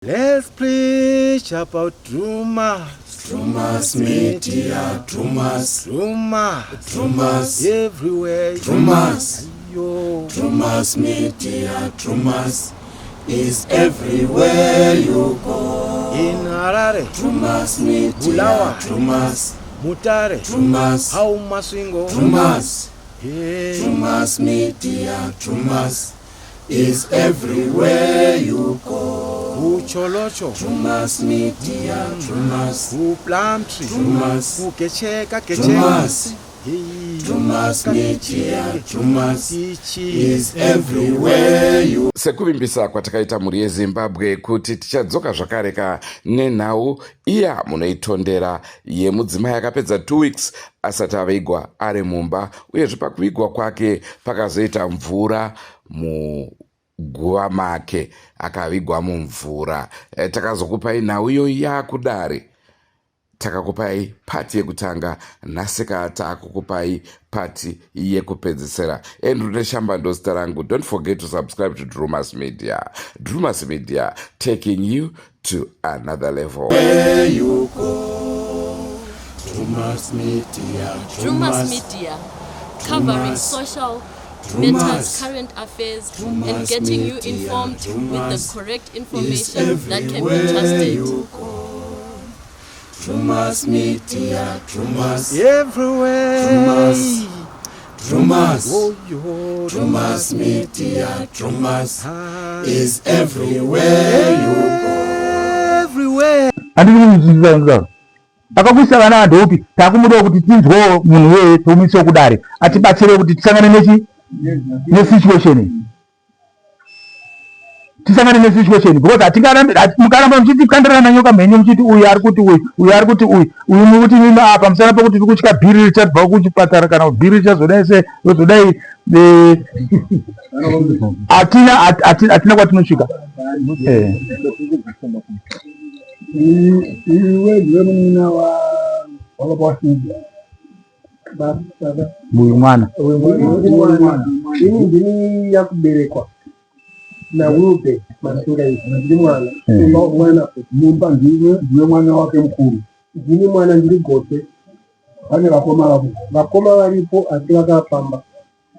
Let's preach about Drewmas. Drewmas Media, Drewmas, Drewmas. Drewmas, Everywhere. Drewmas, Yo. Drewmas Media, Drewmas is everywhere you go. In Harare, Drewmas Media, Bulawa. Drewmas, Mutare, Drewmas, how Masvingo. Drewmas, Hey. Drewmas Media, Drewmas is everywhere you go. Kucholocho, Drewmas Media, Drewmas, kuPlumtree, Drewmas, kugecheka gecheka. Drewmas, Hey. Drewmas Media, Drewmas Tichi. is everywhere you Sekuvimbisa kwatakaita mhuri yeZimbabwe kuti tichadzoka zvakare ka nenhau iya munoitondera yemudzimai akapedza 2 weeks asati avigwa ari mumba, uyezve pakuvigwa kwake pakazoita mvura muguva make, akavigwa mumvura. Takazokupai nhau iyoyi yaakudare. Takakupai part yekutanga, nhasika taakukupai part yekupedzisira. Andrew Neshamba ndozita rangu. Don't forget to subscribe to Drewmas Media. Drewmas Media, taking you to another level. Where you go. Drewmas Media, Drewmas Drewmas, Media, covering Drewmas, social Drewmas, matters, current affairs, and Drewmas getting you Media, informed with the Drewmas correct is information that can be everywhere trusted. you go. Drewmas Media, Drewmas, Everywhere. Drewmas, Drewmas, Oh, yo. Drewmas Media, Drewmas Ah. is everywhere you go. Everywhere. Handiri kunzwisisa nzaro akakuisa vana ndopi. Takumudawo kuti tinzwewo munhu weye, tomuisewo kudare atibatsire kuti tisangane nechi nesituation iyi, tisangane nesituation, because hatingarambi mukaramba muchitikandirana nyoka mhenyu, muchiti uyu ari kuti uyu, uyu ari kuti uyu, uyu mukuti mimi apa pamusana pekuti tiri kutya bhiri richabva kuchipatara kana bhiri richazodai se rozodai, hatina kwatinosvika. Iwe ndiwe munina wababa waSinja? Uyu mwana. Ini ndini yakuberekwa naWilbe Masingaidzi, ndiri mwana. Mwana futi. Mumba ndiwe mwana wake mukuru? Ndini mwana, ndiri gotwe. Pane vakoma vako? Vakoma varipo, asi vakafamba.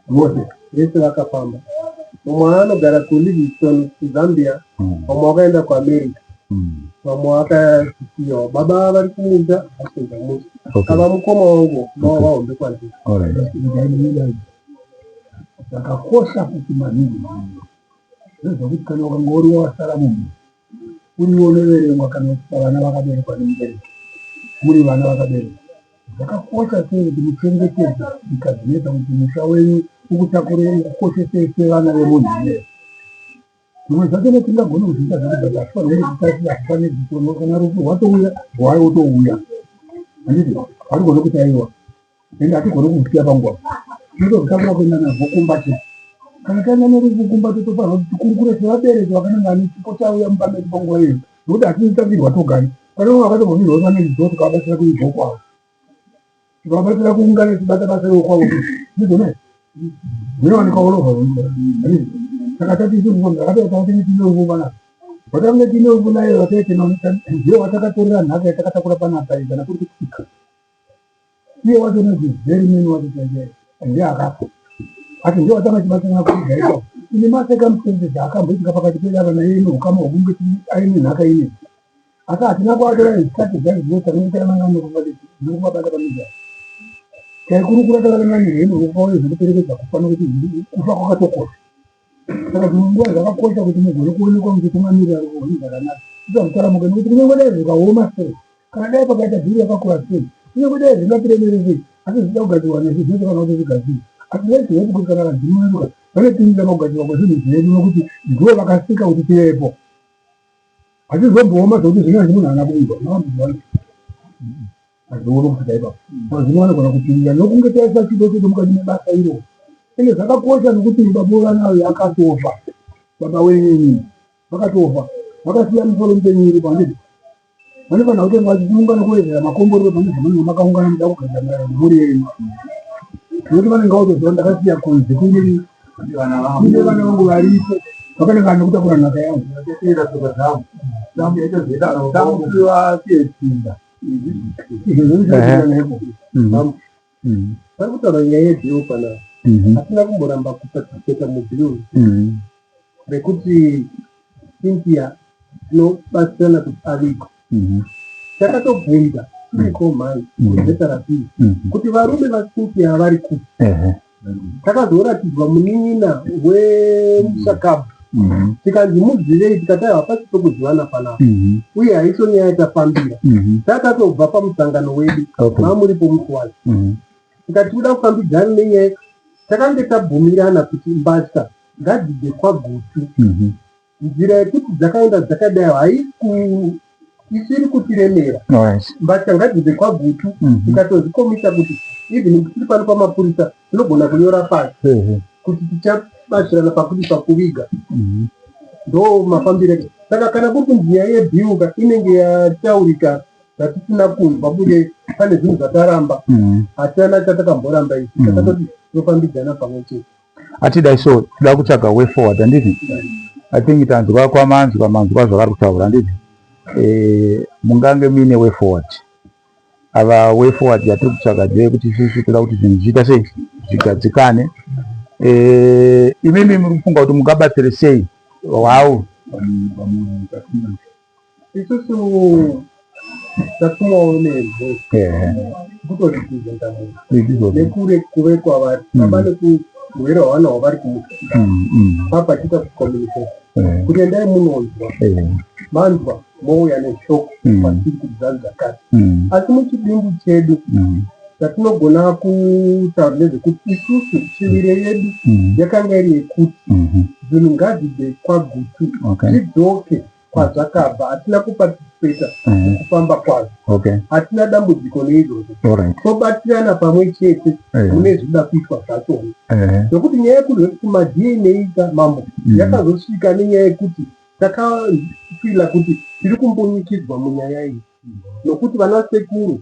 Vose? Vese vakafamba. Mumwe anogara kuLivingston, kuZambia. Vamwe vakaenda kuAmerica. Vamwe vakasiyawo. Baba vari kumunda vasenza musi. Ava mukoma wangu, mava vahombe kwandiri. Zvakakosha kuti maningi ndezvekuti kana ukanga uri wasara mumhu uriwo unoverengwa, kana kuti vana vakaberekwa nemubereki, muri vana vakaberekwa, zvakakosha sei kuti muchengetedze tsika dzinoita kuti musha wenyu ukutakure, ukukoshesei sevana vemunhu iyeyo. Zvimwe zvacho tingagone kuzviita zvekubhadha, asi vanhu kuti hatifaniri kutono kana rufu rwatouya, rwautouya, handiti? Hatigone kuti aiwa, ende hatigone kusiya panguva, tinotozitakura kuenda nazvo kumba chete. Kana taenda nerufu kumba, totofanira kuti tikurukure sevabereki vakananga nechipo chauya mumba medu panguva iyoyo, nokuti hatinotakirwa togani. Pane vamwe vakatombobirwa panezidzo, tikavabatsira kuibvo kwavo, tikavabatsira kuungana tichibata basa rekwavo, ndizvona zvinowanika urovha. Saka tati isusu tine rufu panapa, vatange tine rufu naye vataite ndiye watakatorera nhaka yatakatakura panapa iyi. Kana kuri kutsika, iye wacho nezvizveri mene wacho chaichai ndiye akafa, asi ndiye watanga chibatsirana kuiga ipapo. Ine macircumstances akamboitika pakati pedu apa naiye neukama hwokunge aine nhaka ine, asi hatina kuatora strategize tanenge takanangana nokuvabata pamija. Taikurukura takanangana nehembe kufa uye zvekuperekedza kufa, nokuti kufa kwakatokosha. Saka dzimwe nguva zvakakosha kuti mugone kuonekwa muchitungamirira rwoni zvakanaka, tisazotaramuka, nekuti kunyange dai zvikaoma sei, kana dai pakaita dhiri yakakura sei, kunyange dai zvingatiremere sei, asi zvichida kugadzirwa nesu, zvinotofanira kuti zvigadzirwe. Asi let's hope kuti kana vadzimu vedu vanopindira pakugadzirwa kwezvinhu zvedu, nokuti ndivo vakasika kuti tivepo. Hazvizombooma zvokuti zvinenge munhu haana kuvimbwa makambozviona, hazvioni kusvika ipapo. Vadzimu vanogona kupindira nokunge taisa chido chedu mukati mebasa iro. Ende zvakakosha nokuti baba vana uyu akatofa, baba wenyu vakatofa vakasiya musoro mupenyu iripo, handiti? Vanofanira kutenga vachiunga nokuwedzera makomborero pane zvamunenge makaungana muda kugadzira maererano nemhuri yenyu, nokuti vanenge vatoziva ndakasiya kunze kune vana vangu varipo vakanangana nekutakura nhaka yangu. Vachateera tsoka dzavo. Vari kutaura nyaya yebill panapa. Hatina kumboramba kuparticipata mubill rekuti Cynthia tinobatsirana kuti avigwe. Takatobvunza tiriko mhai kuZRP kuti varume vaCynthia vari kupi. Takazoratidzwa munin'ina wemushakabvu, tikanzi muzivei, tikati aiwa, hapasi pekuzivana panapa, uye haiso nyaya yatafambira. Takatobva pamusangano wedu mamuripo musi wacho, tikati tinoda kufambidzana nenyaya. Takange tabvumirana kuti mbatya ngadzibve kwaGutu. Nzira yekuti dzakaenda dzakadai haisi isiri kutiremera. Mbatya ngadzibve kwaGutu. Tikatozvikomisa kuti even tiri pano pamapurisa tinogona kunyora pasi kuti tichabatsirana pakuti pakuviga. Ndo mafambiro ake. Saka kana kuri kunzi nyaya yebill ka, inenge yataurika zvatisina kunzwa, kunge pane zvinhu zvataramba. Hatina chatakamboramba isi. Takatoti tinofambidzana pamwe chete. Hatidai, so toda kutsvaga way forward, handiti? I think tanzwa kwamanzwa, manzwa zvavari kutaura, handiti? Mungange muine way forward. Ava way forward yatiri kutsvaga ndeyekuti isusu toda kuti zvinhu zviita sei, zvigadzikane. Imimi muri kufunga kuti mungabatsire sei hau? Isusu tatumwawo nemhuri kutorepresenta munhu nekure kuve kwavari baba nekurwere hwavanahwo vari kumutsika papachiita kucommunicate kuti endai munonzwa, manzwa mouya neshoko kwatiri kuti zvanzi zvakati. Asi muchidimbu chedu chatinogona kutaura ndezvekuti isusu shuviro yedu yakanga iri yekuti zvinhu ngazvibve kwaGutu, zvidzoke kwazvakabva. Hatina kuparticipata mukufamba kwazvo. Hatina dambudziko neizvozvo. Tobatirana pamwe chete mune zvinoda kuitwa zvachona, nokuti nyaya yekuzoti kumaDNA ka, mambo, yakazosvika nenyaya yekuti takafeela kuti tiri kumbunyikidzwa munyaya iyi, nokuti vana sekuru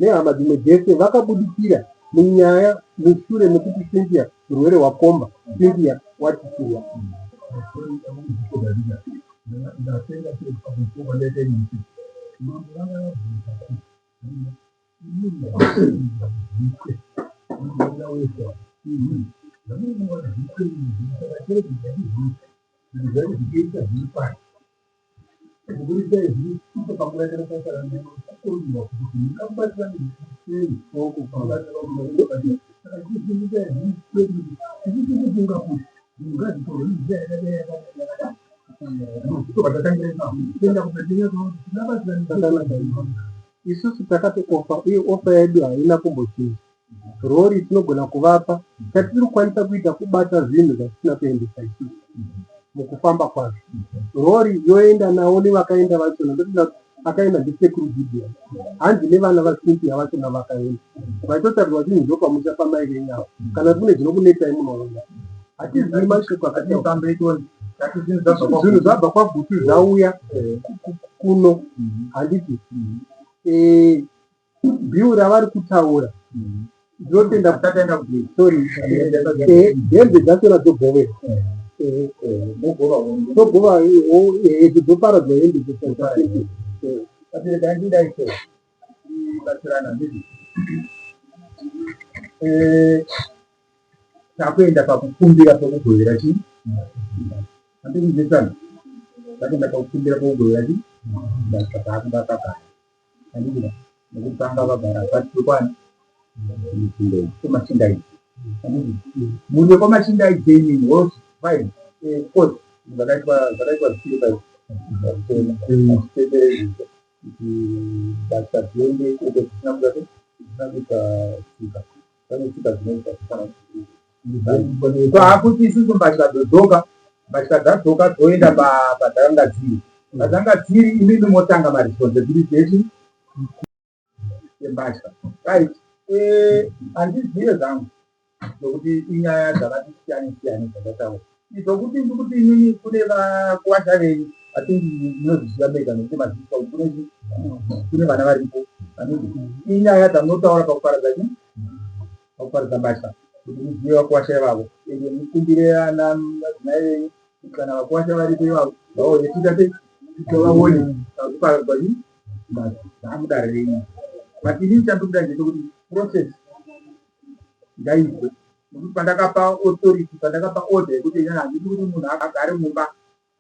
nehama dzimwe dzese vakabudikira munyaya mushure mekuti Cynthia urwere hwakomba, Cynthia watisiya. Ndatenga pakufunga ndaita imwe mistake. Mambo vanga vabvunza kuti zvitwe munoda way forward zvamunoona zvitwe izvi, saka chero zvati zvinhu zvacho zvichiita zviri pasi kuburikidza izvi ipo panguva yakakurudzirwa kuti mungabatsirane sei, saka chichiita zvitwe kuti kufunga kuti zvinhu ngazvitorwe nenzira yakadai yakadai yakadai. Tenda kubatsirana. Isusu takatooffer, uye offer yedu haina kumbochinja. Rori tinogona kuvapa. Chatiri kukwanisa kuita kubata zvinhu zvatisina kuendesa isusu mukufamba kwazvo. Rori yoenda navo nevakaenda vachona. Ndotoda kuti akaenda ndisekuru Gideon, hanzi nevana vaCynthia vachona vakaenda vaitotarirwa chinhu ndo pamusha pamai venyu avo. Kana kune zvinokunetsai munouya, hatizivi mashoko akataura. Zvinhu zvabva kwaGutu zvauya kuno, handiti? Bill ravari kutaura, ndinotenda, sorry, hembe dzachona dzogoverwa, dzogova, dzoparadzwa hembe. Ndidaiso batsirana ndizvo. Takuenda pakukumbira pokugovera chii, handikunzwisana? Takuenda pakukumbira pokugovera chii, basa paakanga akagara, handikuda nekuti panga vagara pasi pekwani kwemachindaidzi, handiti? Mhuri yekwamachindaidzi inini was fine. Course zvakaitwa zvakaitwa zvisiri pazvitema zviteterezvo kuti basa dziende uko zvisina kuita zvisina kuita tsika. Pane tsika dzinoita zvisana. Taakuti isusu mbatya dzodzoka, mbatya dzadzoka dzoenda padzakanga dziri, padzakanga dziri. Imimi motanga maresponsibility echi embatya, right? Handizive zvangu nokuti inyaya dzakati siyane siyane dzandataura izokuti ndikuti inini kune vakuwasha venyu. I think munozviziva mega nokuti mazivisa kuti kune vana varipo. Inyaya dzamunotaura pakuparadza chi pakuparadza mbatya, kuti muzive vakuwasha ivavo, ende mukumbire ana madzimai venyu kuti kana vakuwasha varipo ivavo vauye tiita sei. Tovaone pakuparadzwa chii ngazi zvamudare renyu. But inini chandikuda ndechekuti process ngaizwe nekuti pandakapa authority, pandakapa order yekuti inini handidi kuti munhu agare mumba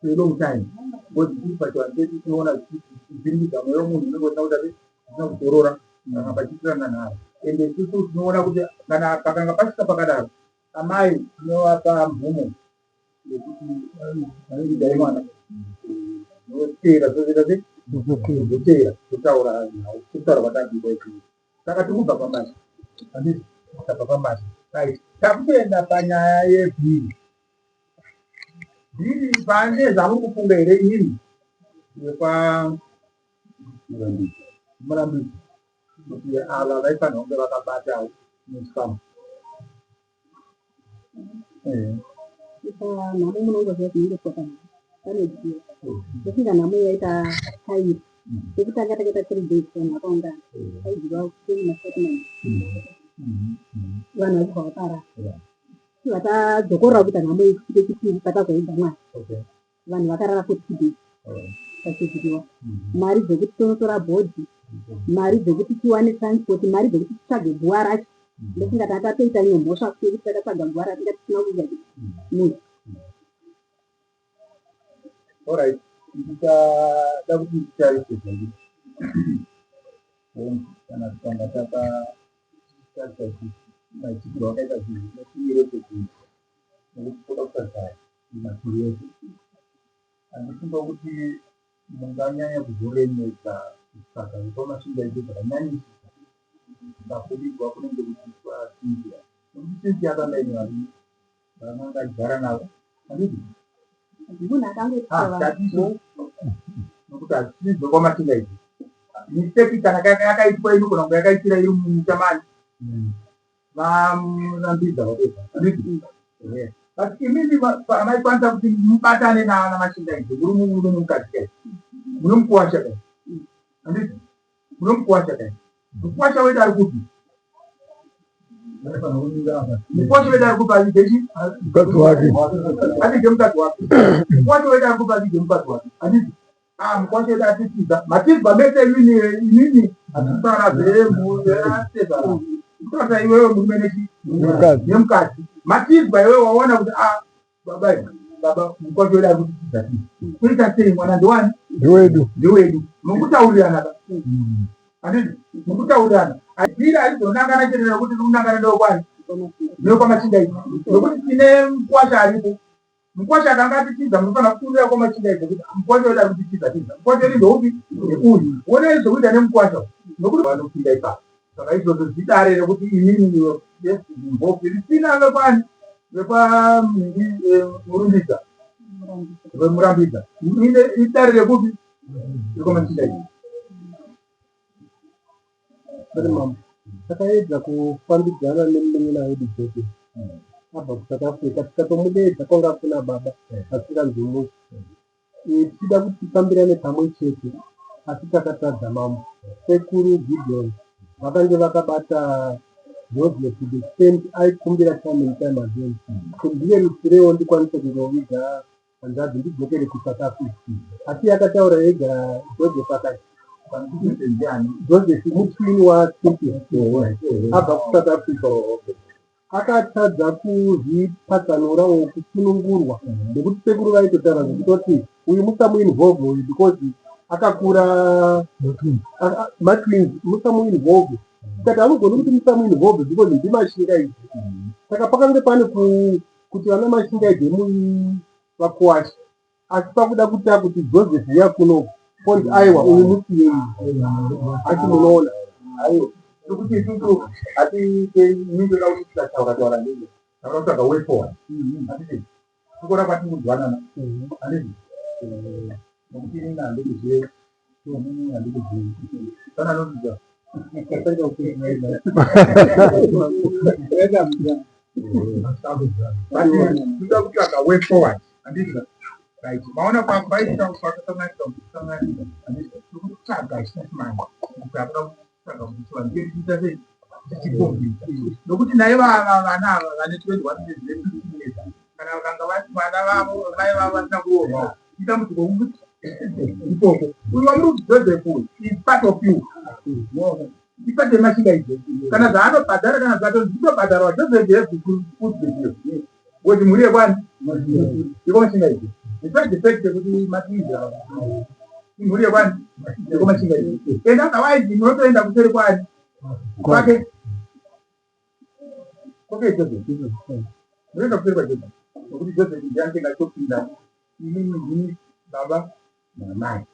for a long time, because tiri pachivanhu chedu tinoona zvichiviringidza mweya wemunhu unenge usina kuita sei, usina kuzorora kana pachiitirana nharo. Ende isusu tinoona kuti kana pakanga pasvika pakadaro, amai tinovapa mvumo yekuti vanovigai mwana, zvoteera zvozoita sei, zvoteera totaura nhau sekutaura kwatakuita ikii. Saka tiri kubva pamazwi, handiti? Tabva pamazwi, right? Takutoenda panyaya yebhiri. Bhiri pane zvamuri kufunga here imimi yekwa Murambidzi kuti ava vaifanira kunge vakabata nechikamu? Nhamo munongoziva dzinenge tsoka panodziwa. Ndofunga nhamo yaita kairi. Yekutanga takaita 3 days vanhu vakaungana, aiziva kuteni masikati manheru, vanhu vachibva vaparara. Vatadzokorora kuita nhamo yechipiri patazoiga mwana, vanhu vakarara for 2 days pachidyiwa mari dzekuti tonotora bhodhi, mari dzekuti tiwane transport, mari dzekuti titsvage guva racho. Ndofunga tatoita imwe mhosva yekuti takatsvaga guva ratinga tisina kuziva kuti munhu. Alright, ndichada kuti nditarise zvekuti kana tikanga takatarisa kuti maitikiro akaita zvinhu nechimiro chezvinhu, nekuti toda kutarisa mativi ese. Handifunga kuti munganyanya kuzoremedza kutsvaga vepamasvinga izvo zvakanyanyisisa pakuvigwa kunenge kuchiitwa Cynthia, nekuti Cynthia akanga ine varume vaakanga achigara navo, handiti? Munhu akangoitwa. Tatiso nokuti hazvisizvo kwamasvinga izvi. Mistake kana yakaitwa inogona kunge yakaitira iri muchamani varambidza vateza, handiti? But imimi maikwanisa kuti mubatane namashinga izvo muri murume nemukadzi kai, munomukuwasha kai, handiti? Munomukuwasha kai. Mukuwasha wedu ari kupi? Mukuwasha wedu ari kupi? Avige chi mukadzi wake. Avige mukadzi wake. Mukuwasha wedu ari kupi? Avige mukadzi wake, handiti? Ah, mukuwasha wedu atitiza matizwa mese imini. Inini hatisara zveatezara kutata iwewe murume nechi Nemukadzi. Nemukadzi matizwa. Iwewe waona kuti, ah, baba, baba, mukuwasha wedu ari kutitiza tii kuita sei? Mwana ndewani? Ndewedu. Ndewedu. Mukutaurirana ka, handiti? Mukutaurirana bhiri harizonangana chete nekuti rikunangana ndewekwani, ndewekwamachinda idzi, nekuti tine mukwasha aripo. Mukwasha akanga atitiza, munofanira kuturira kwamachinda idzi kuti mukwasha wedu ari kutitiza tiza. Mukwasha wedu ndeupi? Ndeuyu. Onai zvokuita nemukwasha, nokuti vanopinda ipapo. Saka izvozvo zidare rekuti inini involve risina vekwani, vekwamurumbidza, vemurambidza, idare rekupi? Rekwamachinda idzi. Sorry mambo, takaedza kufambidzana nemunin'ina wedu Joseph abva kuSouth Africa, tikatomudeedza kwanga kuna baba asinganzi musi, tichida kuti tifambirane pamwe chete, asi takatadza mambo. Sekuru Gideon vakange vakabata Joseph to the extent aikumbira time and time again kuti ndirerutsirewo ndikwanise kungoviga hanzvadzi ndidzokere kuSouth Africa, asi akataura ega Joseph akati, Joseph mutwin waCynthia abva kuSouth Africa, akatadza kuzvipatsanura o kusunungurwa nekuti sekuru vaitotaura zvekutoti uyu musamuinvolve uyu because akakura matwins, musamuinvolve. Tikati hamugoni kuti musamuinvolve because ndimashinga idzi. Saka pakange pane kuti vana mashinga idzi vakuwasha, asi pakuda kuta kuti Joseph uya kuno konzi aiwa, uyu musiyei. Asi munoona Aiwa, nokuti isusu hatiindoda kuti tikataura taura ndizvo taura kutsvaga way forward, handiti? Tikona kwatiri kunzwanana, handiti? Nokuti inini handikuzive, inini handikuzivi kana anotidza. But toda kutsvaga way forward, handiti? Right, maona paitika pakasanganiswa kusanganiswa, handiti? Tiri kutsvaga chisimani kuti hakuda kutsvaga kuti chivanhu chedu chiita sei, tichikombita, nokuti nai vana ava vane 21 years ne 15 years, kana vakanga vana vavo mai vavo vasina kuroorwawo, idambudziko. Ikoko uyu wamuri kuti Joseph uyu is part of you, ipart yemashinga idzo. Kana zvaanobhadhara, kana zvatozvitobhadharwa, Joseph has to put the bill kuti mhuri yekwani yekomashinga idzo, despite the fact yekuti matiizira imhuri yekwani yekomashinga idzo. And otherwise munotoenda kuseri kwani kwake kwake Joseph, munoenda kuseri kwaJoseph, nokuti Joseph ndiye anenge achitopinda. Inini ndini baba namai,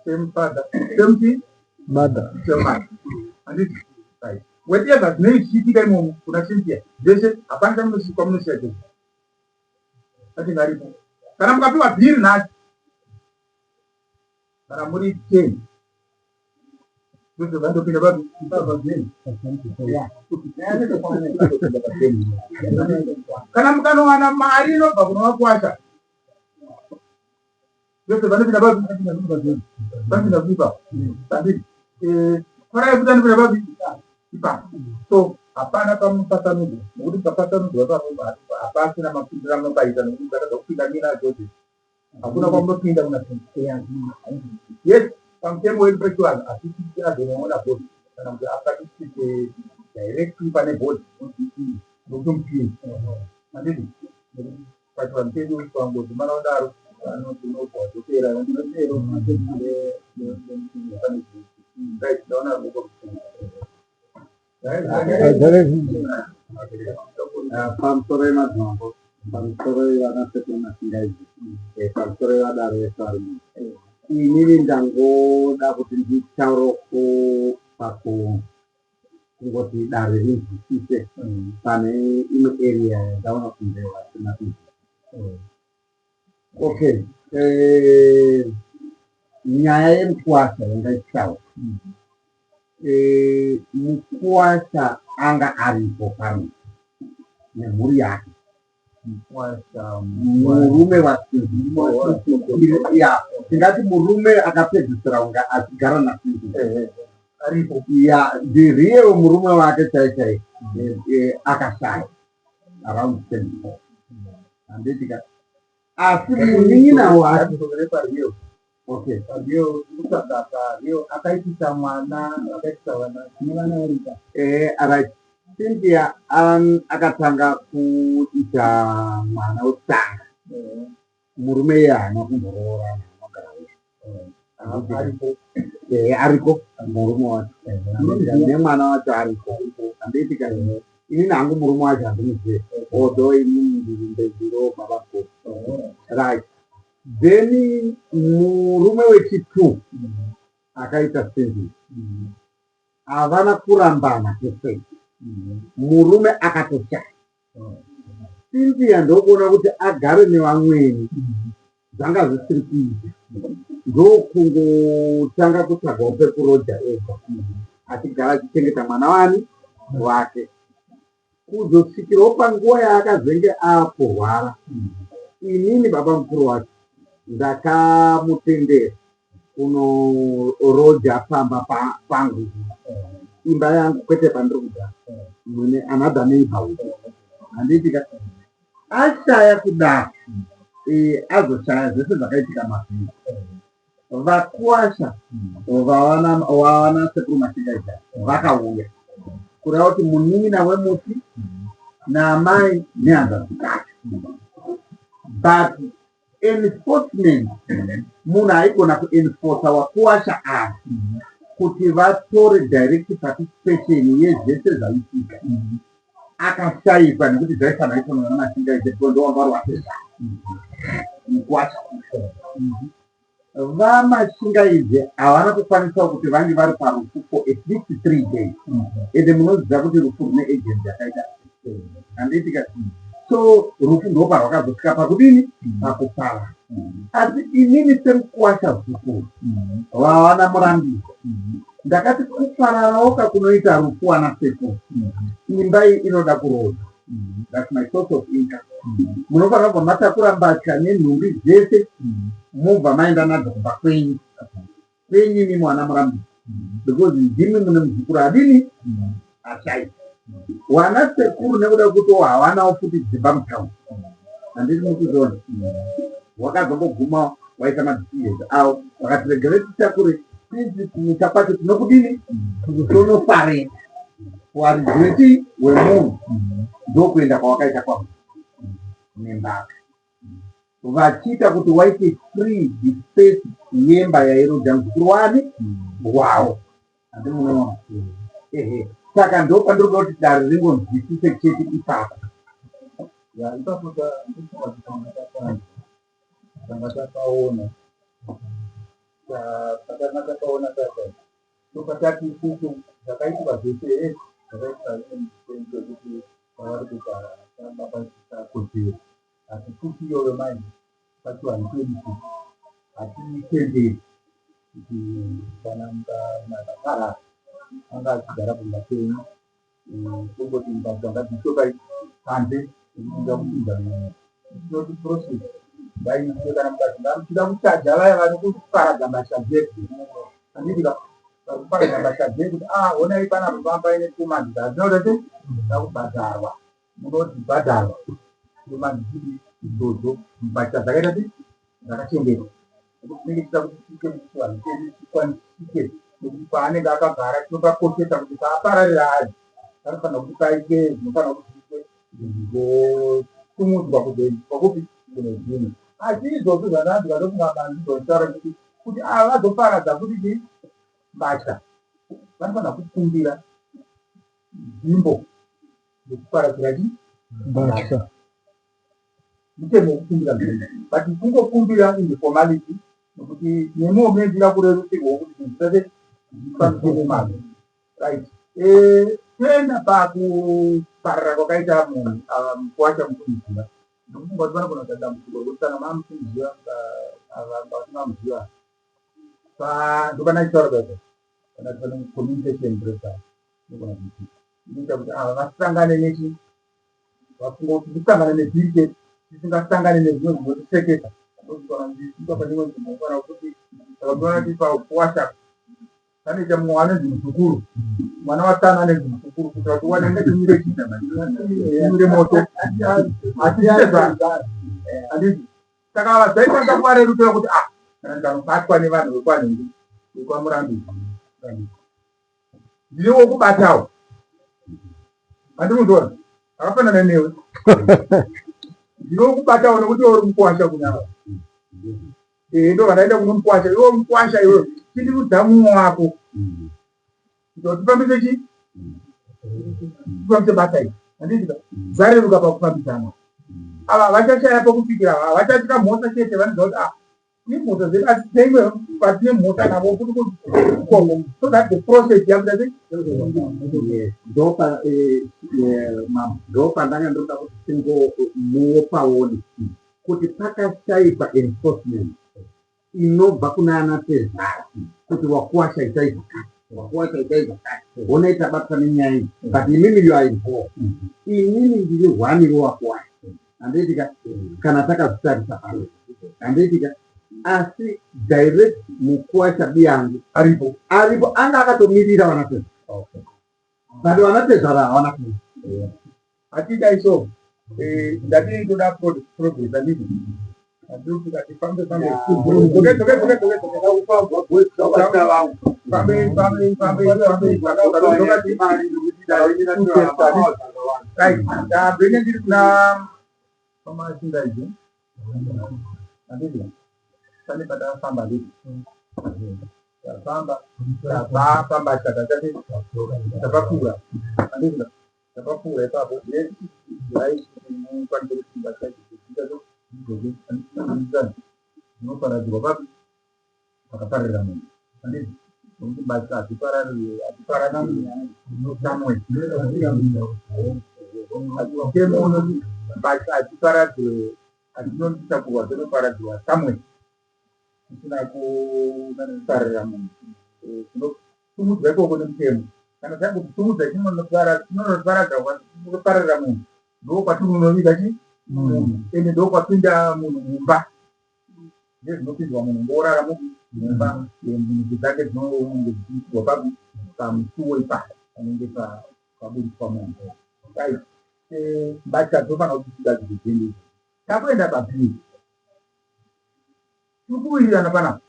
same father, same thing, mother, same mother, handiti? Right. Whatever zvinenge zvichiitika imomo kuna Cynthia zvese, hapana chamunosvikwa munosiya Joseph achinge aripo. Kana mukapiwa bhiri nhasi, kana muri 10, Joseph andopinda papi? Yeah. Kana mukanowana mari inobva kunovakwasha, Joseph anopinda papi? Vanopinda kuipa handiti? Farai kuti anopinda papi? Ipapo. So hapana pamupasanudzwa, nokuti mukapasanudzwa ipapo hapasina mapindiro amunopaita, nokuti mukatadza kupinda mina Joseph, hakuna kwamunopinda kuna Cynthia. Yes, pamutemo wedu pachivanhu hatisi azonoona body kana kuti aparticipate directly pane body nokutomupini, handiti? Pachivanhu chedu pangozi manodaro vanoti unobva wadzokera. Right, ndaona ruoko. Pamusoro yemadzimambo, pamusoro yevanasekuru Masingaidzi, pamusoro yevadaro vese vari muno, inini ndangoda kuti nditaure paku kungoti dare rinzwisise pane imwe area yandaona kunge vasina kunzwisisa. Okay, nyaya yemukuwasha yanga ichitaura, mukuwasha anga aripo pano nemhuri yake, murume ya tingati murume akapedzisira kunge achigara naCynthia. Aripo. Ya, the real murume wake chai chai akashaya around 24, handiti ka? Asi munin'ina wake Pariyo. Okay. Pariyo kutsvaga, pariyo akaitisa mwana, akaitisa vana, tine vana varika. Right, Cynthia akatanga kuita mwana wekutanga, murume iye haana kumboroorana, anogara wese. Aripo. Ariko murume wacho nemwana wacho ariko, handiti ka? Inini hangu murume wacho handimuzive, although inini ndiri ndendiro baba mukuru. Right, then murume wechi2 akaita Cynthia, havana kurambana pese, murume akatoshaya. Cynthia ndokuona kuti agare nevamweni zvanga zvisiri kuita, ndokungotanga kutsvagawo pekuroja ega, achigara achichengeta mwana wani wake kuzosvikirawo panguva yaakazenge akurwara. Inini baba mukuru wacho ndakamutendera kunoroja pamba pangu, imba yangu, kwete pandiri kugara, mune another neighborhood, handiti ka? Ashaya kudaro, azoshaya zvese zvakaitika mavhiri, vakuwasha vawana sekuru Mashingaidza vakauya, kureva kuti munin'ina wemufi naamai nehanzvadzi dzake. But enforcement, munhu aigona kuenforca wakuwasha ava kuti vatore direct participation yezvese zvaitika akashayikwa, nekuti zvaifanira kuitwa naMashingaidze, ndowanga vari watezvara mukuwasha. VaMashingaidze havana kukwanisawo kuti vange vari parufu for at least 3 days, ende munoziva kuti rufu rune agency yakaita, handiti ka? So rufu ndo parwakazosvika pakudini, pakupara. Asi inini semukuwasha zukuru vawana murambidzo, ndakati kupararawo kakunoita rufu wana sekuru, imba iyi inoda kuroja. That's my source of income. Munofanira kubva matakura mbatya nenhumbi dzese, mobva maenda nadzo kumba kwenyu kwenyu imi mwana murambidzo, because ndimi mune muzukuru adini ashaika. Wana sekuru nekuda kwekuti hawanawo futi dzimba mutauni, handiti mukuzviona? Wakazongoguma. Waita madecisions avo, vakati regere titakure since kumusha kwacho tinokudini kutonofarira waridzi wechii wemunhu. Ndokuenda kwawakaita kwavo nembaka, vachiita kuti waite free the space yemba yairoja muzukuru wani wavo. Handimunoona? Ehe, saka ndo pandiri kuda kuti dare ringonzwisise chete ipapo. Ya, ipapo ndinofunga kuti tanga takaona patanga takaona tata ndopatati isusu zvakaitika zvese zvakaitika zvekuti kwavari kugara pakodzero, asi futi iyoyo manje pachivanhu chedu hatitenderi kuti kana munhu akaparara anga achigara pamba penyu, kungoti mbatya ngadziiswe panze nekuti kupinza munhu. Tinoti process ngaiitwe. Kana mukati muchida kuchaja vaya vari kuparadza mbatya dzedu, handiti ka, vari kuparadza mbatya dzedu, kuti a honai panapa pamba paine 2 months dzadzinoda se dzakubhadharwa, munodzibhadharwa 2 months dzidi idzodzo, mbatya dzakaita se dzakachengetwa, nekuti tinenge tichida kuti tiite kuti chivanhu chedu chikwanisike, nekuti paanenge akagara tinopakoshesa kuti paapararira ari panofanira kuti paite zvinofanira kuti zviitwe, zvigosumudzwa kuzoendeswa kupi, kune zvimwe. Asi izvozvo zvandanzi vandofunga mandizotaura kuti ava vazoparadza kuti chii mbatya, vanofanira kukumbira nzvimbo yekuparadzira chii mbatya. Mutemo wekukumbira nzvimbo, but kungokumbira in the formality, nekuti nemiwo munoitira kurerusirwawo kuti zvinhu zvese zvifambise nemazvo, right? Toenda pakuparara kwakaita munhu ava mukuwasha mukumiziva. Ndokufunga kuti vanogona kuita dambudziko rekuti kana mamukumiziva, vasingamuziva, ndopana chitaura papo kana kuti pane communication breakdown inogona kuitika, inoita kuti ava vasangane nechi vafunga kuti kusangana nebhiri chete, tisingasangane nezvimwe zvinotisekesa. Kana ndichiita pane imwe nzvimbo, kana kuti saka kuti pakuwasha panoita mumwe anonzi muzukuru, mwana watsana anonzi muzukuru, kuitira kuti uwane timire timire moto, asi zvisezva handiti. Saka ava zvaikwanisa kuvarerukira kuti ah, kana ndikanobatwa nevanhu vekwanhingi, vekwamurambi, ndine wokubatawo, handimuzona akafanana newe, ndine wokubatawo nekuti uri mukuwasha kunyava. Ee, ndo vandaenda kuno mukwasha. Iwe mukwasha, iwe chindirudza mumwe wako kuita kuti tifambise chi tifambise basa iri, handiti? Zvareruka pakufambidzana. Ava vachashaya pokusvikira, havachatya mhosva chete, vanoziva kuti ah, tine mhosva dzedu, asi tine vatine mhosva navo kuti ikoko, so that the process yakuita sei. Ndopandanga ndoda kuti tingomuopaoni kuti pakashaikwa enforcement inobva kuna ana tezvara kuti wakuwasha itai zvakati, wakuwasha itai zvakati, honai tabatwa nenyaya iyi, but imimi you are involved. Inini ndiri hwani wewakuwasha, handiitika kana takazvitarisa pano, handiitika, asi direct mukuwasha biyangu aripo. Aripo, anga akatomirira vana tezvara, but vana tezvara havana kuuya. Hatidai so ndati toda progress, handiti? Handiti tikati fambe fambe, dzoke dzoke dzoke dzoke dzoke, fambe fambe fambe fambe, right? Ndabvene ndiri kuna pamasingaidzi, handiti? Pane patafamba, handiti? Tafamba, tabva pambatya, tachati tapakura, handiti? Tapakura ipapo, then right, mukwanise kuti mbatya idzodzo dzinoparadzirwa papi pakapararira munhu, handiti? Nokuti mbatya hadziparariri, hadziparadziri samwe. Mutemo unoti mbatya hadziparadzirwe, hadzinotakurwa, dzinoparadzirwa samwe isina kupararira munhu. Dzinosumudzwa ikoko nemutemo. Kana dzangosumudza, chinonoparadza munhu, ndo kwatiri unoviga chi munhu, ende ndo kwapinda munhu mumba, ndezvinopinzwa munhu mborara mumba, nhumbi dzake dzinonge dzichiitirwa papi, pamusuwo ipapo panenge paburitswa munhu, right? Mbatya dzinofanira kuti dzigadzirwe dziende. Takuenda pabhiri. Tiri kuwirirana panapa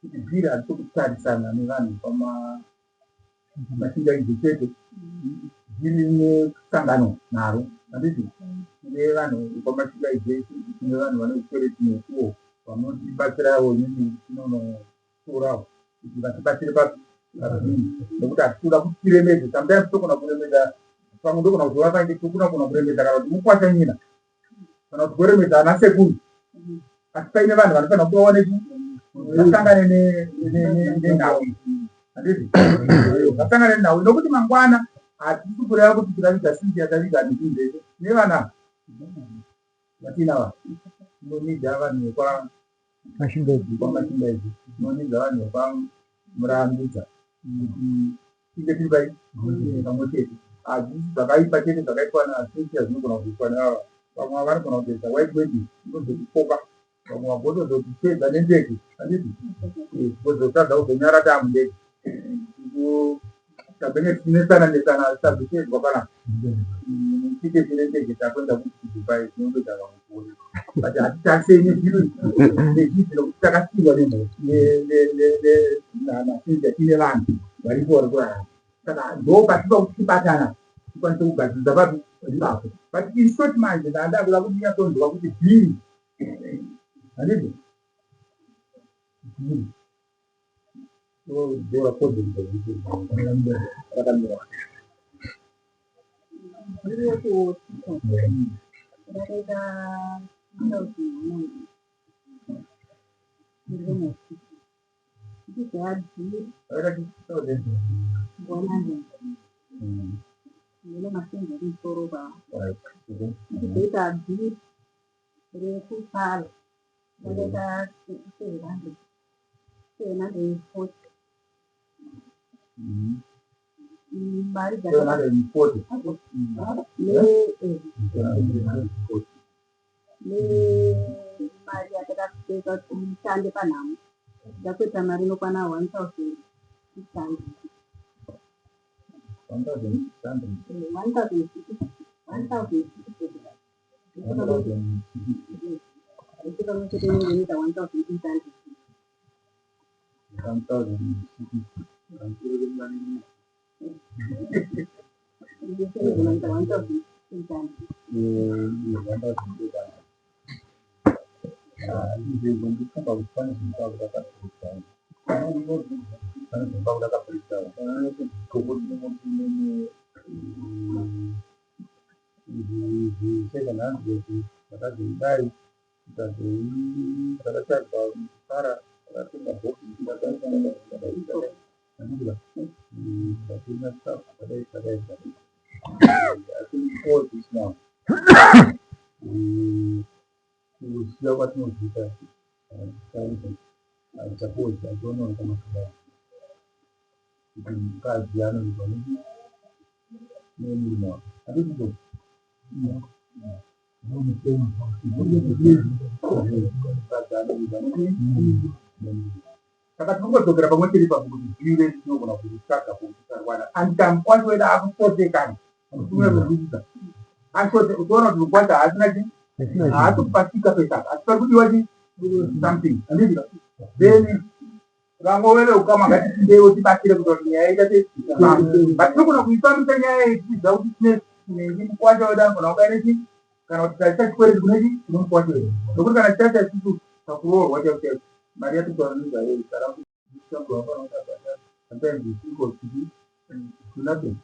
kuti bhiri harisi kutarisana nevanhu pamachingaidze chete, bhiri rine sangano naro, handiti? Tine vanhu vepamachingaidze, tine vanhu vane zvikwereti nesuwo vanotibatsirawo inini tinonotorawo kuti vatibatsire papi pabhiri, nekuti hatisi kuda kuti tiremedze. Sometimes togona kuremedza pamwe, ndogona kuti vakange tokuna kugona kuremedza kana kuti mukwashanyina kana kuti kuremedza ana sekuru, asi paine vanhu vanofanira kuti vawane chi vasangane nenhau iyi, handiti? Vasangane nenhau iyi nokuti mangwana hatisi kureva kuti tikaviga Cynthia taviga nezvinhu zvese nevana vatinava. Tinonidha vanhu vekwaMashingaidzi, tinonidha vanhu vekwaMurambidza kuti tinge tiri pai pamwe chete. Hazvisi zvakaipa chete zvakaitwa naCynthia zvinogona kuitwa nevava vamwe. Vanogona kutoita white wedding inozotikoka vamwe, vagotozotichedza nendege, handiti? Kuzotadza kuzonyara taamundege, tabenge tichinesana nesana, tisazochedzwa panapa tiketi rendege takuenda kuDubai. Tinondoita vamwe kuona, but hatitarisei nezviro nezvizvi nokuti takasiyiwa naCynthia tine vanhu varipo vari kurarama. Saka ndo patipa kuti tibatana tikwanise kugadzirisa papi ipapo. But in short manje ndanda kuda kuti ndinyatsonzwa kuti bhiri, handiti? Bhiri dora kodhi rakamira. Bhiri rekuhospital rakaita 2100 remuhospital, ichibva bhiri rakaita 2000 100 nemasenzi emusoro pa, ichizoita bhiri rekupala rakaita 700, 740 mari. 740. Nemari yatakapeka kuti tishande panhamo takuita mari inokwana 1600. 1600. 1600 pamwe chete inenge inoita 1800. 1600. Inogona kuita 1800. Izvezvo ndifunga kuti pane zvinhu zvakabreakdown, pane zvinhu zvakabreakdown tokuti 700 zvakazodai zvikazoi zvakachajwa mupara, zvakatenga bhokisi, zvakadai, zvakatenga stuff zvakadai zvakadai zvakadai. I think all this now, kuziva kwatinozviita, I suppose, I don't know kana kuti mukadzi anoitwa nemurume wake, handiti? Mukadzi anoitwa nemurume. Saka tinongodzokera pamwe chete ipapo kuti bhiri tinogona kuritsvaga pokutisarwana and kamukwasha wedu akupotekana kunozwisisa ashote. Uchiona kuti mukwasha haasina chi haasi kupasika pesa, asi pari kudiwa chi something, handiti? Then vamwe veukama ngatipindewo tibatsire kuita kuti nyaya ita, but tinogona kuifambisa nyaya iyi tichiziva kuti tine nenge mukwasha wedu anogona kuba nechi kana kuti taisa chikwereti kune chi kune mukwasha wedu, nokuti kana tichaita isusu pakuroorwa chaiko chaiko mari yatokutaura nezvayo kana sometimes it's equal to nothing,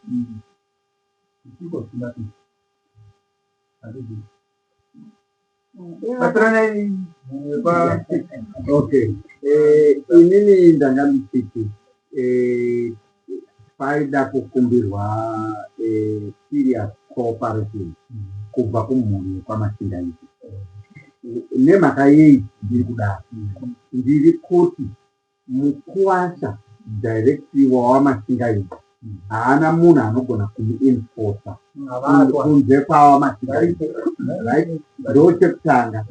it's equal to nothing, handiti? Batsiranai pa Okay, inini ndanga ndichiti paida kukumbirwa serious cooperation kubva kumhuri yekwaMashingaidze. Nemhaka yei ndiri kudaro? Ndiri kuti mukuwasha directly wawaMashingaidze haana munhu anogona kumuenforsa kunze kwawaMashingaidze, right? Ndo chekutanga.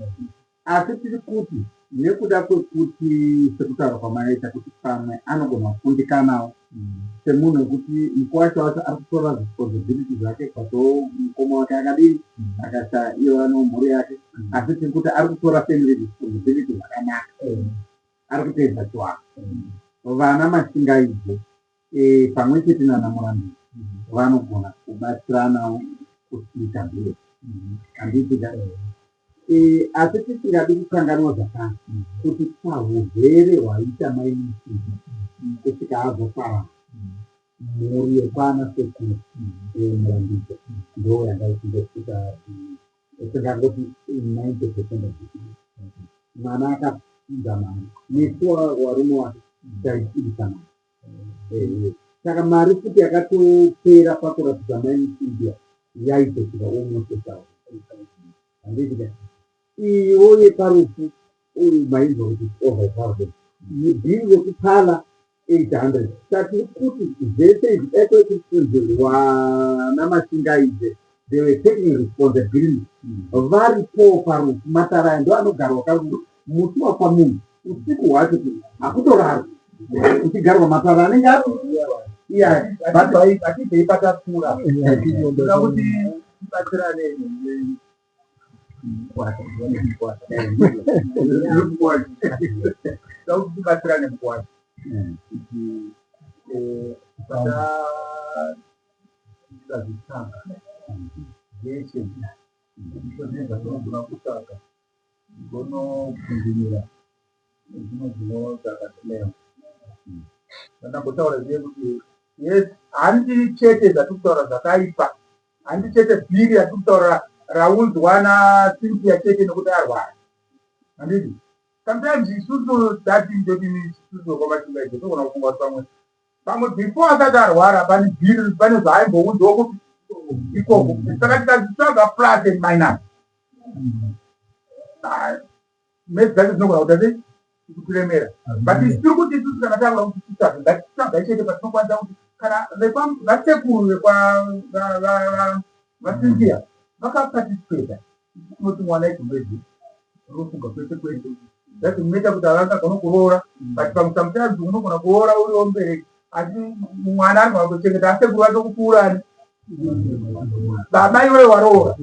Asi tiri kuti nekuda kwekuti sekutaura kwamaita kuti pamwe anogona kukundikanawo. semunhu wekuti mukuwasha wacho ari kutora responsibility zvake kwato mukoma wake akadini akashaya iye vano mhuri yake asi tiri kuti ari kutora family responsibility zvakanaka ari kuteedza chiwano vana mashingaidze eh, pamwe chete nana murambi vanogona kubatsiranawo kuita bhero handiti ka Eh, asi tisingadi kukanganwa zvakare kuti pahurwere hwaita mai Musiki kusvika azoparara mhuri yekwana sekuru eh, Murambidzo ndo yanga ichingosvika tingangoti 90 percent of the time mwana akapinza mari nesu warume wake taipindisa mari eh, saka mari futi yakatopera pakuratidza mai Musiki yaitosvika almost 1,000 handiti ka iwo yeparufu uyu mainzwa kuti over 1,000 bhiri rekupala 800 saka tiri kuti zvese izvi dai kwekuti wana mashingaidze they were taking responsibility varipo parufu matara aya ndo anogarwa karufu musi wafa munhu usiku hwacho hakutorarwa kuchigarwa matara anenge ari iya hatibvei patakura toda kuti tibatsirane toda kuti tibatsirane mukwasha kuti patakazvitsanga zveshe zvatinogona kutsvaga gonopindimira nezvimwe zvinotsvaka tinewo zvandambotaura zviye kuti yes handi chete zvatiri kutaura zvakaipa handi chete bhiri yatiri kutaura raunzwa naCynthia chete nekuti arwara handiti sometimes isusu tati ndodini isusu kwamashingaidze togona kufunga kuti pamwe pamwe before asati arwara pane bhiri pane zvaaimboudzwa kuti ikoko saka tikazvitsvaga plus and minus maths dzacho dzinogona kuita sei kutiremera but tiri kuti isusu kana takuda kuti titsvage ngatitsvagai chete patinokwanisa kuti kana vasekuru vekwaVaCynthia vakaparticipata tinoti mwana igumbezi rinofunga kwese kwese that munoita kuti havangagona kuroora but pamwe sometimes unogona kuroora uriwo mubereki asi mwana anogona kutochengeta asekuru vacho kupfuurani baba iwewe waroora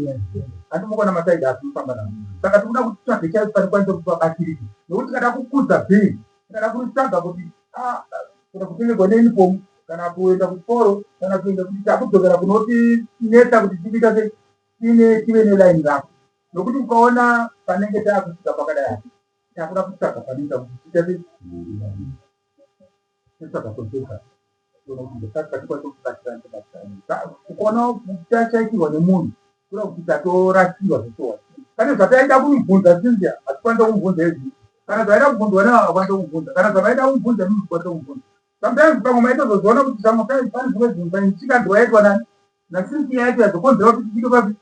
handimukona masaidi asinofamba navo saka tikuda kuti tsvage chaipo panokwanisa kuti vabatsirike nokuti tikada kukudza bhiri tikada kuritsvaga kuti ah, kana kutengerwa neuniform kana kuenda kuchikoro kana kuenda kuti takudzokera kunotinetsa kuti tikuita sei tine tive nelaini rako nokuti ukaona panenge taakusvika pakadai apa takuda kutsvaga panoita kuti tiita sei titsvaga consensus ukaona chaitirwa nemunhu kuda kuti tatorasiwa zvechowa pane zvataida kumubvunza Cynthia hatikwanisa kumubvunza izvi kana zvaida kubvunzwa navo hakwanisa kumubvunza kana zvavaida kumubvunza mimi kwanisa kumubvunza sometimes pamwe maitozoziona kuti sometimes pane zvimwe zvinhu pane chikanzwa yaitwa nani naCynthia yacho yazokonzera kuti tisvike papi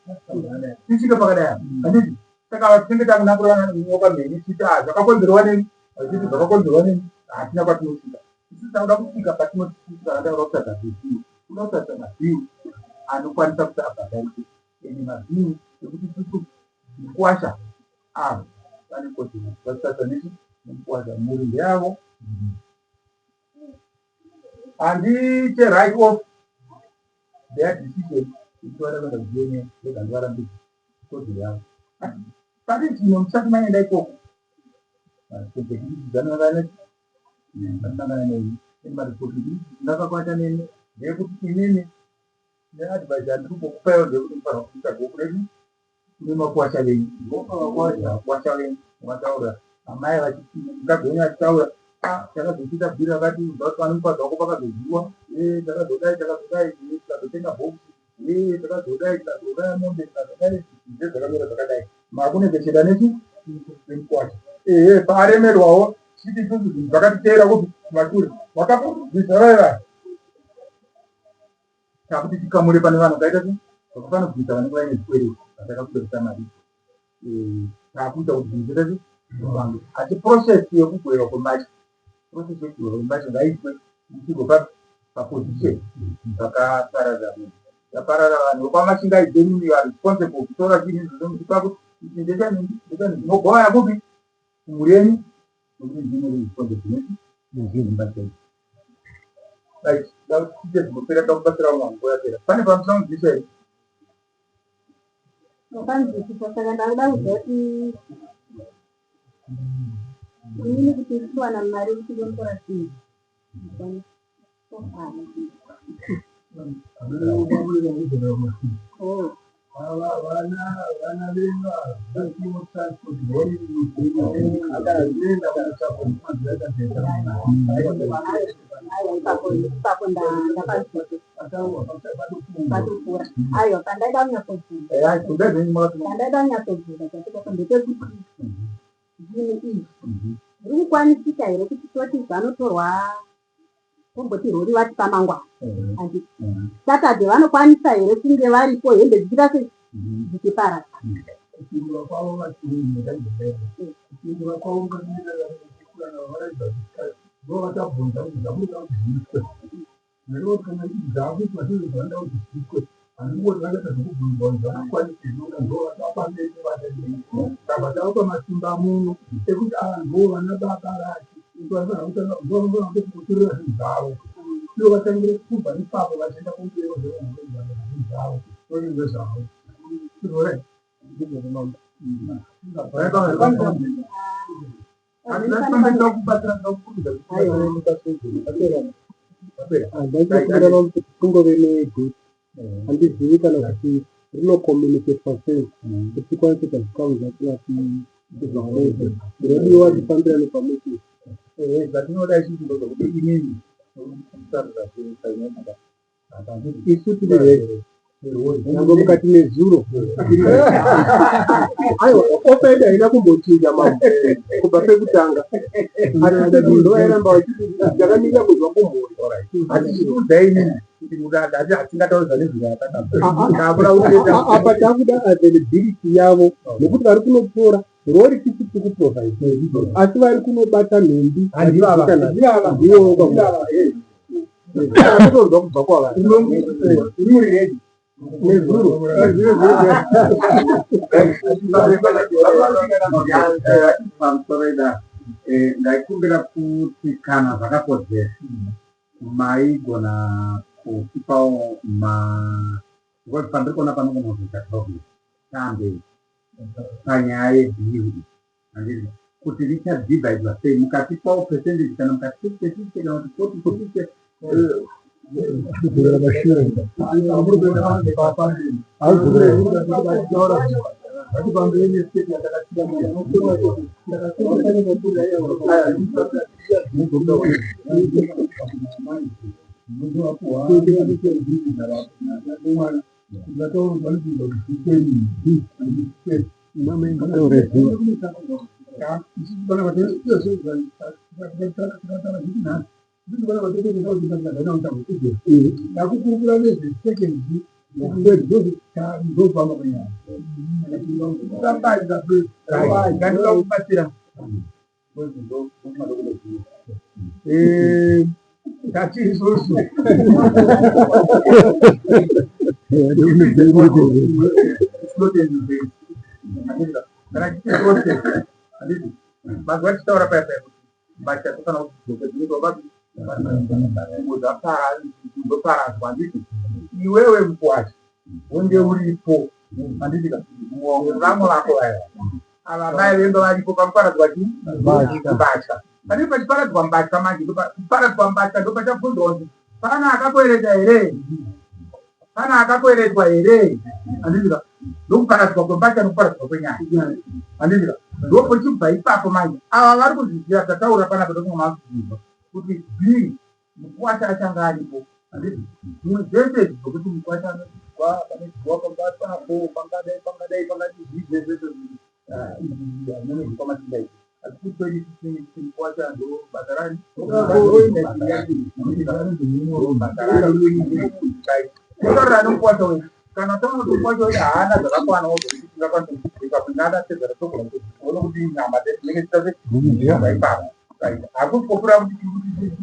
tisvike pakadai apa handiti saka tinenge takunakura nyoka mhenyu tichiti ah zvakakonzerwa neni achiti zvakakonzerwa neni hatina kwatinosvika isusu takuda kusvika patinoti kana takuda kutsvaga bhiu kuda kutsvaga mabhiu anokwanisa kuti abhadharise ende mabhiu ekuti isusu mukwasha avo vane kodzero vatsvaga nechi nemukwasha mhuri ndeyavo handiite write off their decision yekuti vada kuenda kuDNA rega ndivarambidze kodzero yavo pari zvino musati maenda ikoko maresponsibility dzanosangana vanosangana neni maresponsibility ndakakwata neni ndeyekuti inini neadvice yandiri kumbokupayo ndeyekuti mufanira kuita goku redu kune makwasha venyu makwasha venyu mukataura amai mukadzi wenyu achitaura ah, takazochiita bhiri rakati ubva pane mukadzi wako pakazodyiwa takazodai takazodai tikazotenga bhokisi takazodai tikazouraya mombe tikazodai ndezvakamira zvakadai makunegeshera nechi nemukwasha ehe paaremerwawo chiti isusu zvinhu zvakatiteera kupi kumashure wakabvisa vai vai takuti tikamure pane vanhu vakaita se vakafanobvisa vanenge vaine zvikwereti vatakakweresa mari takuita kuti zvinhu zviite se zvifambe asi process yekugweva kwembatya process yekugweva kwembatya ngaitwe ichibva pa paposition zvakapararira munhu zvaparara vanhu vekwamashingaidze you are responsible kutora zvinhu izvozvo muchipa kuti ichi ndechanhingi ndechanhingi mogovana kupi kumhuri yenyu nokuti ndimi muri responsible nezvinhu mbatya Right, ndakuite zvinopera ndakubatsira vamwe vanhu nguva yapera. Pane pamusina kunzwisisa here? Wakanzwisisa saka ndakuda kuziva kuti inini kuti ndikuwana mari yekuti ndinotora zvinhu. Oh. Vana venyu ava varipo transport Aiwa, ipapo ipapo ndapanzwisisa. Patopfuura. Aiwa, pandaida kunyatsobvunza. Pandaida kunyatsobvunza chatipapo ndepekuti zvinhu izvi zviri kukwanisika here kuti toti zvanotorwa tomboti rori vati pamangwana handiti Saturday vanokwanisa here kunge varipo hembe dzichiita sei dzichiparadzwa. Kupindura kwavo kupindura kwavo ndovatabvunza kuti zvamunoda kuti zviitwe nereo kana zvakuitwa ndizvo zvavanoda kuti zviitwe handingoti vakaita zvekubvunzwa kuti zvakakwanisa inonga ndovatapamberi vatadii tabva tavapa masimba muno ekuti ava ndo vana baba vacho ndovanofanira kutokuturira zvinhu zvavo ivo vatangire kubva ipapo vachienda kumberi zvinhu zvavo nozvinhu zvavo. Ndaikumbira kuti kungove nedate handizivi kana kuti rinocommunicatwa sei kuti tikwanise kuita zvikamu zvacho vati rinodiwa tifambirane pamwe chete. Zvatinoda isusu ndozvokuti inini kusarudza zvefinance Isu tiri ready nyangwe mukati nezuro. Aiwa, ofa yedu haina kumbochinja mambo kubva pekutanga, asi sekuru ndovairamba vachiti takamirira kunzwa kumhuri. Hatichiudzai inini kuti hatingatauri zvanezuro atakabva. Apa takuda availability yavo nekuti vari kunotora rori tisi tiri kuprovide, asi vari kunobata nhumbi ndivo kutonzwa kubva kwavari Muri ready? Nezuro. Pamusoro ida, ndaikumbira kuti kana zvakakodzera maigona kutipawo ma because pandiri kuona panogona kuzoita problem tambei panyaya yebhiri, handiti, kuti richadivhaidwa sei, mukatipawo percentage kana mukati 50 50 kana kuti 40 50. Kudzorera mashure ngatipambei nestep yatakasiya. Ndakukurukura nezvesecond, ndofamba kwenyaya. Ngandinoda kubatsira tati isusu it's not an event. Kana chiti process, handiti mazuva tichitaura paya paya kuti mbatya dzofanira kudzoka dzinoitwa papi dzoparadzwa, handiti iwewe mukwasha hunge uripo, handiti ka vamwe vako vaya ava mai vemba varipo pakuparadzwa chi mbatya. Panenge pachiparadzwa mbatya manje, kuparadzwa mbatya ndo pachabvunzwa kuti pana akakwereta here, pana akakweretwa here, handiti ka ndokuparadzwa kwembatya nokuparadzwa kwenyaya, handiti ka ndopochibva ipapo manje ava vari kuzviziva tataura panapa tokunga makuzvinzwa kuti bhiri mukwasha achange aripo, handiti zvimwe zvese izvi zvokuti mukwasha anodyiwa panodyiwa pamba papo pangadai pangadai pangati zvizve zvese izvi hazvinonozvikwa masimba izvi asi kwedu isusu mukwasha ndo basa rani basa rani totaurira nomukwasha wedu kana taona kuti mukwasha wedu haana zvakakwana zvokuti tingakwanisa kudzika kunana tezara togona kuona kuti nyama dzinenge dziita ipapo. Hakusi kopfuura kuti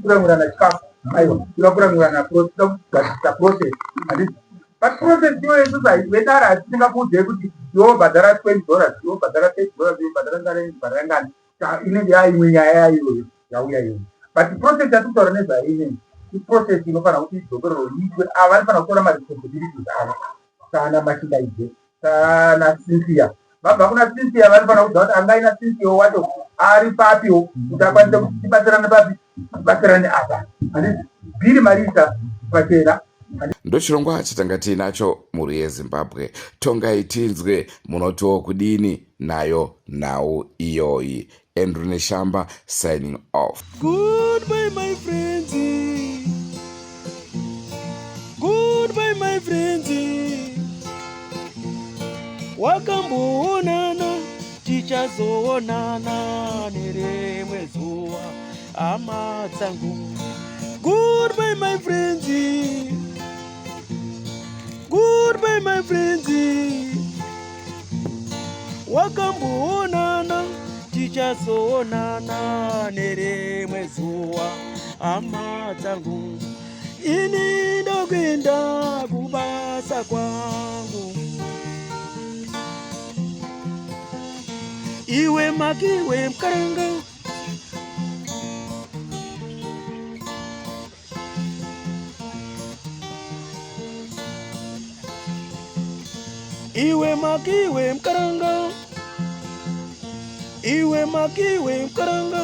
kuramwirana chikafu, aiwa, toda kuramwirana, toda kugadzirisa process, handiti? But process iyoyo isusu vedare hatisingakudze kuti iwe bhadhara $20, iwe bhadhara $30, iwe bhadhara ngani, bhadhara ngani. Inenge yaimwe nyaya iyoyo yauya iyoyo, but process yatiri kutaura nezvayo inei. Iprocess inofanira kuti idzokororwe iitwe. Ava vanofanira kutora maresponsibilities avo sana Mashingaidze, sana Cynthia. Vabva kuna Cynthia vanofanira kuziva kuti angaina Cynthia wacho ari papiwo kuti akwanise kuti tibatsirane papi, tibatsirane apa. Handiti bhiri marisa pachena. Ndochirongwa chatanga tiinacho mhuri yeZimbabwe. Tongai tinzwe munotiwo kudini nayo nhau iyoyi. Andrew Neshamba signing off. Goodbye my friends. Goodbye my friends. Wakamboonana tichazoonana nerimwe zuva hama dzangu. Goodbye my friends. Goodbye my friends. Wakamboonana tichazoonana nerimwe zuva hama dzangu. Ini ndokuenda kubasa kwangu. Iwe makiwe mkaranga. Iwe makiwe mkaranga. Iwe makiwe mkaranga.